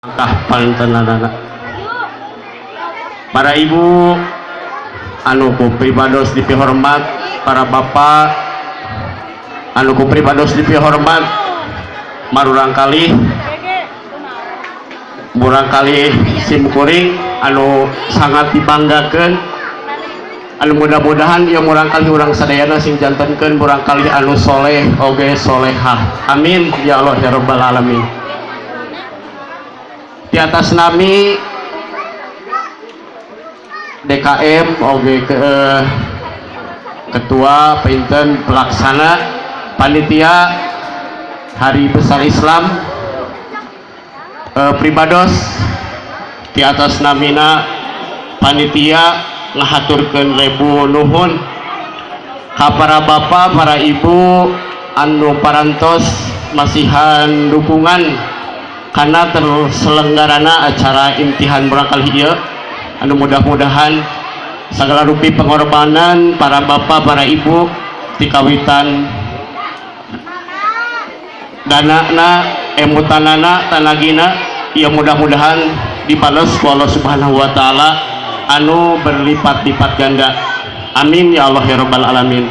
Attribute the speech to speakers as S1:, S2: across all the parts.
S1: Langkah pantenanana. Para ibu anu ku pribados dipihormat, para bapak anu ku pribados dipihormat, murangkalih murangkalih simkuring anu sangat dibanggakan, anu mudah-mudahan ya murangkalih urang sadayana sing jantenkeun murangkalih anu soleh oge solehah. Amin ya Allah ya Rabbal alamin. Di atas nami DKM oge ke ketua pinten pelaksana panitia Hari Besar Islam, pribados di atas namina panitia ngahaturkeun rebu nuhun ka para bapak, para ibu anu parantos masihan dukungan karena terselenggarana acara imtihan murangkalih ieu, anu mudah-mudahan segala rupi pengorbanan para bapak, para ibu dikawitan danana, emutanana, tanagina ya, mudah-mudahan dibalas ku Allah Subhanahu wa Ta'ala anu berlipat-lipat ganda. Amin ya Allah ya Rabbal alamin.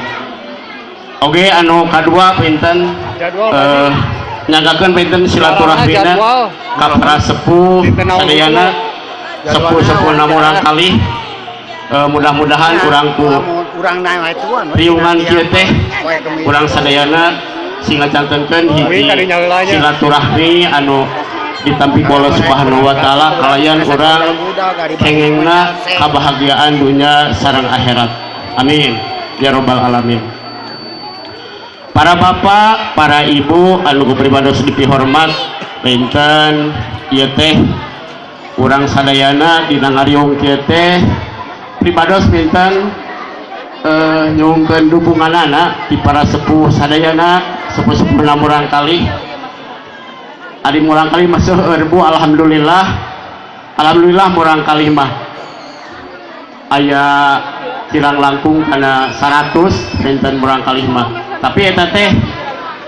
S1: Oke, anu kadua pinten
S2: Jadwal.
S1: Nyanggakeun pinten silaturahmina
S2: jadwal.
S1: Ka para sepuh sadayana, sepuh-sepuh murangkalih. Mudah-mudahan urang ku
S3: urang naik ituan
S1: riungan kieu teh urang sadayana sing ngajantenkeun hiji silaturahmi anu ditampi ku Allah Subhanahu wa Taala, kalayan urang kengengna kabahagiaan dunia sareng akhirat. Amin ya Robbal alamin. Para bapak, para ibu anu ku pribados dipihormat, punten ieu teh urang sadayana dina ngariung kieu teh pribados pinten nyuhunkeun dukunganana di para sepuh sadayana, sepuh-sepuh murangkalih. Ari murangkalih mah seueur, Bu. Alhamdulillah, alhamdulillah, murangkalih mah aya kirang langkung kana 100 pinten murangkalih mah. Tapi eta teh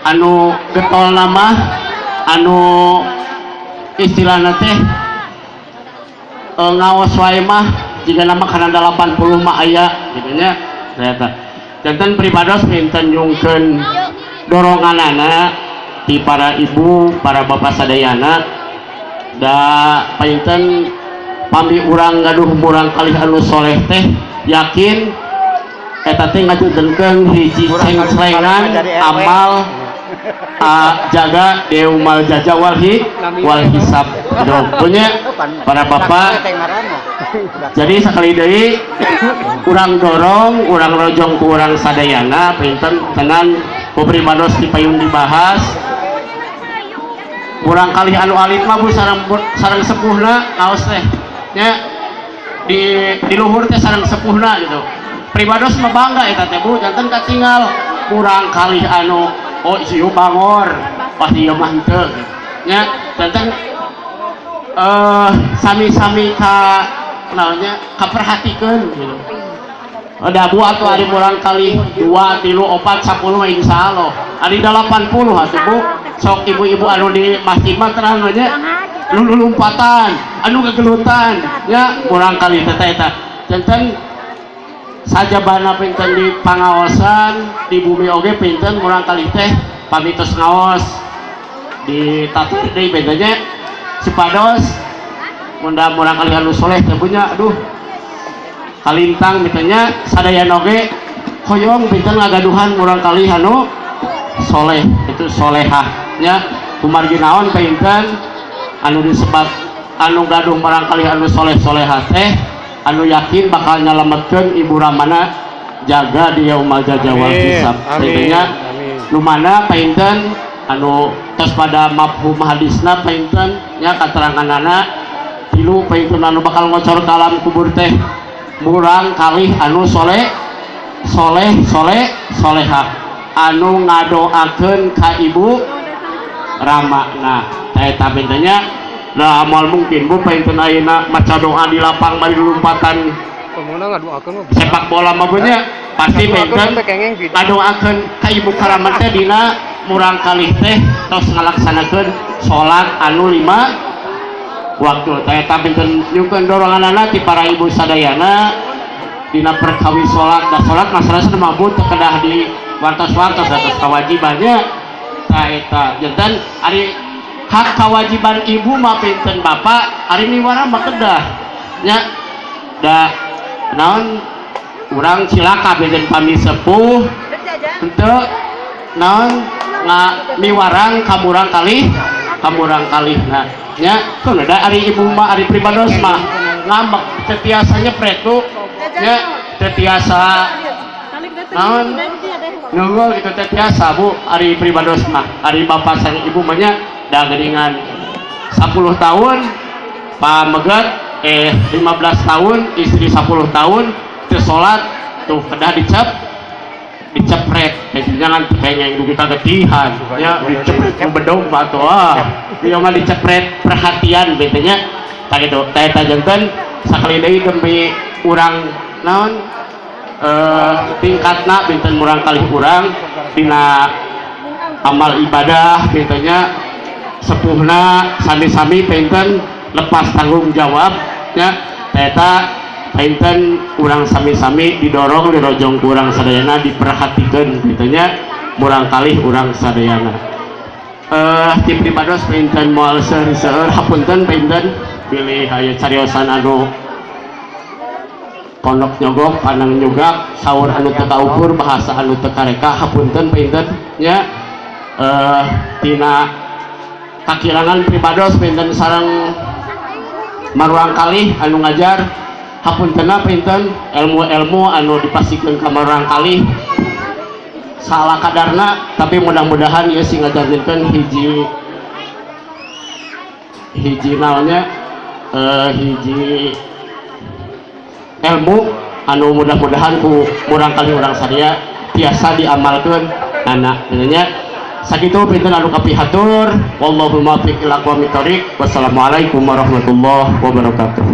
S1: anu getol nama, anu istilahna teh ngaos wae mah jika nama kana 80 mah aya gitu nya. Ternyata janten pribados pinten nyungkeun doronganana di para ibu, para bapak sadayana, da panginten pami urang gaduh murangkalih anu soleh teh yakin eta teh ngajantenkeun hiji cengclengan amal jaga yaumal jaza wal hisab gitu punya para bapak. Jadi sekali deui urang dorong, urang rojong ku urang sadayana. Pinten tenan ku pribados dipayun dibahas murangkalih anu alit mah, Bu, sareng sareng sepuhna ngaos teh nya di luhur teh sareng sepuhna gitu. Pribados mah bangga eta teh, Bu. Janten katinggal murangkalih anu, oh, ieu bangor, pasti ieu mah henteu nya. Janten sami-sami ka naonnya kaperhatikeun gitu. Ada bu atuh ari murangkalih dua, tilu, opat, 10 mah insya Allah. Ari 80 atuh, Bu. Sok ibu-ibu anu di masjid mah terang aja lu lompatan, anu kegelutan ya murangkalih teh eta. Janten sajabana pinten di pangaosan di bumi oge pinten murangkalih teh pami tos ngaos di tatar deui bedanya supados mudah murangkalih anu soleh teh punya. Aduh, kalintang misalnya sadayana oge hoyong pinten ngagaduhan murangkalih anu soleh itu solehah nya. Kumargi naon? Pinten anu disebat anu gaduh murangkalih anu soleh solehah teh anu yakin bakal nyalametkeun ibu ramana jaga di yaumal jaza wal hisab.
S2: Amin.
S1: Intinya
S2: amin.
S1: Nu mana painten anu tos pada mafhum hadisna painten nya, kateranganana tilu painten anu bakal ngocor ka alam kubur teh murangkalih anu soleh soleh soleh solehah anu ngadoakeun ka ibu rama. Nah, eta bentenya. Nah, moal mungkin, Bu, painten ayeuna maca doa di lapang bari lompatan
S2: Pemuna ngadoakeun mah.
S1: Sepak bola mah punya pasti
S2: Ngadoakeun
S1: benten
S2: teh kengeng bida.
S1: Ngadoakeun ka ibu karama teh dina murangkalih teh tos ngalaksanakeun salat anu lima. Waktu teh eta pinten nyungkeun doronganana ti para ibu sadayana dina perkawis salat. Da salat masalah mah, Bu, teu kedah di wartos-wartos atas kewajibannya. Tah, eta janten ari hak kewajiban ibu mah pinten bapak ari miwarang mah kedah nya. Da naon, urang cilaka pinten pami sepuh henteu naon nga miwarang ka murang kalih, ka murang kalih. Nah nya kudu da ari ibu mah, ari pribados mah ngambek teu tiasa nyepret tuh nya, teu tiasa naon nunggul itu teh tiasa, Bu, ari pribados mah. Ari bapak sareng ibu mah nya da geuningan 10 tahun pameget, 15 tahun, istri 10 tahun teu salat tuh kedah dicep dicepret. Jangan pengen dugi kagetihan ya, dicepret ku bedog mah tuh. Ah, ieu mah dicepret perhatian betenya. Tah kitu teh, eta janten sakali deui demi urang naon tingkatna binten murang kalih urang dina amal ibadah bintennya sepuhna sami-sami pinten lepas tanggung jawab nya. Eta pinten urang sami-sami didorong dirojong ku urang sadayana, diperhatikan gitunya murang kalih urang sadayana. Ti pribados pinten moal seueur-seueur, hapunten pinten bilih aya cariosan anu pondok nyogok panang nyugak, saur anu teu kaukur, bahasa anu teu kareka, hapunten pinten nya. Tina kakirangan pribados pinten sareng maruang kalih anu ngajar, hapuntenna pinten ilmu-ilmu anu dipasikeun ka maruang kalih salah kadarna, tapi mudah-mudahan ieu sing ngajantenkeun hiji hiji naonnya hiji ilmu anu mudah-mudahan ku murang kalih urang sadaya tiasa diamalkeun anak nya. Sakitu pinten anu kapihatur, wallahu muwaffiq ila aqwamit thoriq. Wassalamualaikum warahmatullahi wabarakatuh.